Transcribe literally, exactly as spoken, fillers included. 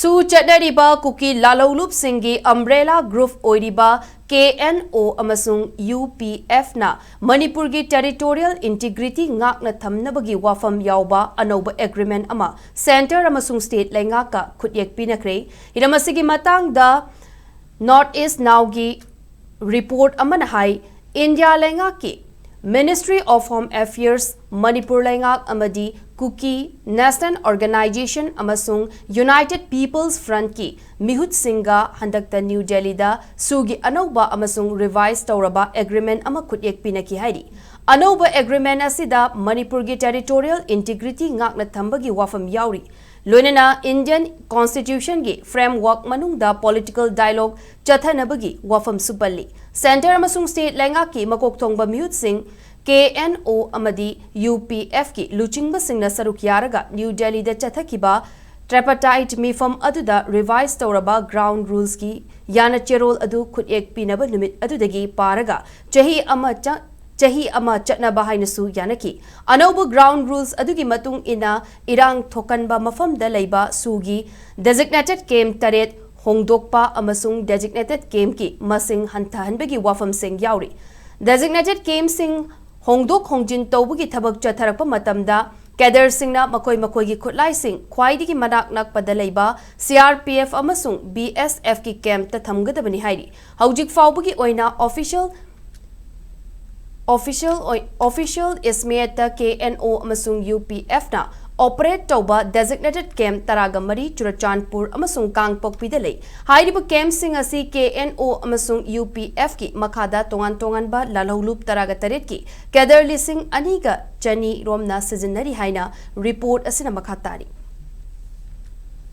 ꯁꯨ ꯆꯠꯅꯔꯤꯕ ꯀꯨꯀꯤ ꯂꯥꯂꯧꯂꯨꯞꯁꯤꯡꯒꯤ umbrella group ꯑꯣꯏꯔꯤꯕ ꯀꯦ ꯑꯦꯟ ꯑꯣ ꯑꯃꯁꯨꯡ ꯌꯨ ꯄꯤ ꯑꯦꯐꯅ ꯃꯅꯤꯄꯨꯔꯒꯤ territorial integrity ꯉꯥꯛꯅ ꯊꯝꯅꯕꯒꯤ ꯋꯥꯐꯝ ꯌꯥꯎꯕ ꯑꯅꯧꯕ agreement ꯑꯃ centre ꯑꯃꯁꯨꯡ state ꯂꯩꯉꯥꯛꯀ ꯈꯨꯠꯌꯦꯛ ꯄꯤꯅꯈ꯭ꯔꯦ꯫ ꯍꯤꯔꯝ ꯑꯁꯤꯒꯤ ꯃꯇꯥꯡꯗ North East Nowꯒꯤ report ꯑꯃꯅ ꯍꯥꯏ, ꯏꯟꯗꯤꯌꯥ ꯂꯩꯉꯥꯛꯀꯤ Ministry of Home Affairs, Manipur ꯂꯩꯉꯥꯛ ꯑꯃꯗꯤ ꯀꯨꯀꯤ National Organisation ꯑꯃꯁꯨꯡ United People's Frontꯀꯤ ꯃꯤꯍꯨꯠꯁꯤꯡꯒ ꯍꯟꯗꯛꯇ ꯅ꯭ꯌꯨ ꯗꯦꯜꯂꯤꯗ ꯁꯨꯒꯤ ꯑꯅꯧꯕ ꯑꯃꯁꯨꯡ revise ꯇꯧꯔꯕ agreement ꯑꯃ ꯈꯨꯠꯌꯦꯛ ꯄꯤꯅꯈꯤ ꯍꯥꯏꯔꯤ꯫ ꯑꯅꯧꯕ agreement ꯑꯁꯤꯗ ꯃꯅꯤꯄꯨꯔꯒꯤ territorial integrity ꯉꯥꯛꯅ ꯊꯝꯕꯒꯤ ꯋꯥꯐꯝ ꯌꯥꯎꯔꯤ꯫ ꯂꯣꯏꯅꯅ Indian Constitutionꯒꯤ framework ꯃꯅꯨꯡꯗ political dialogue ꯆꯠꯊꯅꯕꯒꯤ ꯋꯥꯐꯝꯁꯨ ꯄꯜꯂꯤ꯫ Centre ꯑꯃꯁꯨꯡ state ꯂꯩꯉꯥꯛꯀꯤ ꯃꯀꯣꯛ ꯊꯣꯡꯕ ꯃꯤꯍꯨꯠꯁꯤꯡ, ꯀꯦ ꯑꯦꯟ ꯑꯣ ꯑꯃꯗꯤ ꯌꯨ ꯄꯤ ꯑꯦꯐꯀꯤ ꯂꯨꯆꯤꯡꯕꯁꯤꯡꯅ ꯁꯔꯨꯛ ꯌꯥꯔꯒ ꯅ꯭ꯌꯨ ꯗꯦꯜꯂꯤꯗ ꯆꯠꯊꯈꯤꯕ tripartite ꯃꯤꯐꯝ ꯑꯗꯨꯗ revise ꯇꯧꯔꯕ ground rulesꯀꯤ ꯌꯥꯅ ꯆꯦꯔꯣꯜ ꯑꯗꯨ ꯈꯨꯠꯌꯦꯛ ꯄꯤꯅꯕ ꯅꯨꯃꯤꯠ ꯑꯗꯨꯗꯒꯤ ꯄꯥꯔꯒ ꯆꯍꯤ ꯑꯃ ꯆ-, ꯆꯍꯤ ꯑꯃ ꯆꯠꯅꯕ ꯍꯥꯏꯅꯁꯨ ꯌꯥꯅꯈꯤ꯫ ꯑꯅꯧꯕ ground rules ꯑꯗꯨꯒꯤ ꯃꯇꯨꯡ ꯏꯟꯅ ꯏꯔꯥꯡ ꯊꯣꯛꯀꯟꯕ ꯃꯐꯝꯗ ꯂꯩꯕ ꯁꯨꯒꯤ designated camp ꯇꯔꯦꯠ ꯍꯣꯡꯗꯣꯛꯄ ꯑꯃꯁꯨꯡ designated campꯀꯤ ꯃꯁꯤꯡ ꯍꯟꯊꯍꯟꯕꯒꯤ ꯋꯥꯐꯝꯁꯤꯡ ꯌꯥꯎꯔꯤ꯫ Designated campꯁꯤꯡ ꯍꯣꯡꯗꯣꯛ ꯍꯣꯡꯖꯤꯟ ꯇꯧꯕꯒꯤ ꯊꯕꯛ ꯆꯠꯊꯔꯛꯄ ꯃꯇꯝꯗ cadreꯁꯤꯡꯅ ꯃꯈꯣꯏ ꯃꯈꯣꯏꯒꯤ ꯈꯨꯠꯂꯥꯏꯁꯤꯡ ꯈ꯭ꯋꯥꯏꯗꯒꯤ ꯃꯅꯥꯛ ꯅꯛꯄꯗ ꯂꯩꯕ ꯁꯤ ꯑꯥꯔ ꯄꯤ ꯑꯦꯐ ꯑꯃꯁꯨꯡ ꯕꯤ ꯑꯦꯁ ꯑꯦꯐꯀꯤ campꯇ ꯊꯝꯒꯗꯕꯅꯤ ꯍꯥꯏꯔꯤ꯫ ꯍꯧꯖꯤꯛ ꯐꯥꯎꯕꯒꯤ ꯑꯣꯏꯅ official, official ꯑꯣꯏ-, official ꯏꯁꯃꯦꯠꯇ ꯀꯦ ꯑꯦꯟ ꯑꯣ ꯑꯃꯁꯨꯡ ꯌꯨ ꯄꯤ ꯑꯦꯐꯅ operate ꯇꯧꯕ designated camp ꯇꯔꯥꯒ ꯃꯔꯤ ꯆꯨꯔꯆꯥꯟꯄꯨꯔ ꯑꯃꯁꯨꯡ ꯀꯥꯡꯄꯣꯛꯄꯤꯗ ꯂꯩ꯫ ꯍꯥꯏꯔꯤꯕ campꯁꯤꯡ ꯑꯁꯤ ꯀꯦ ꯑꯦꯟ ꯑꯣ ꯑꯃꯁꯨꯡ ꯌꯨ ꯄꯤ ꯑꯦꯐꯀꯤ ꯃꯈꯥꯗ ꯇꯣꯉꯥꯟ ꯇꯣꯉꯥꯟꯕ ꯂꯥꯜꯍꯧꯂꯨꯞ ꯇꯔꯥꯒ ꯇꯔꯦꯠꯀꯤ cadre ꯂꯤꯁꯤꯡ ꯑꯅꯤꯒ ꯆꯅꯤ ꯔꯣꯝꯅ ꯁꯤꯖꯤꯟꯅꯔꯤ ꯍꯥꯏꯅ report ꯑꯁꯤꯅ ꯃꯈꯥ ꯇꯥꯔꯤ꯫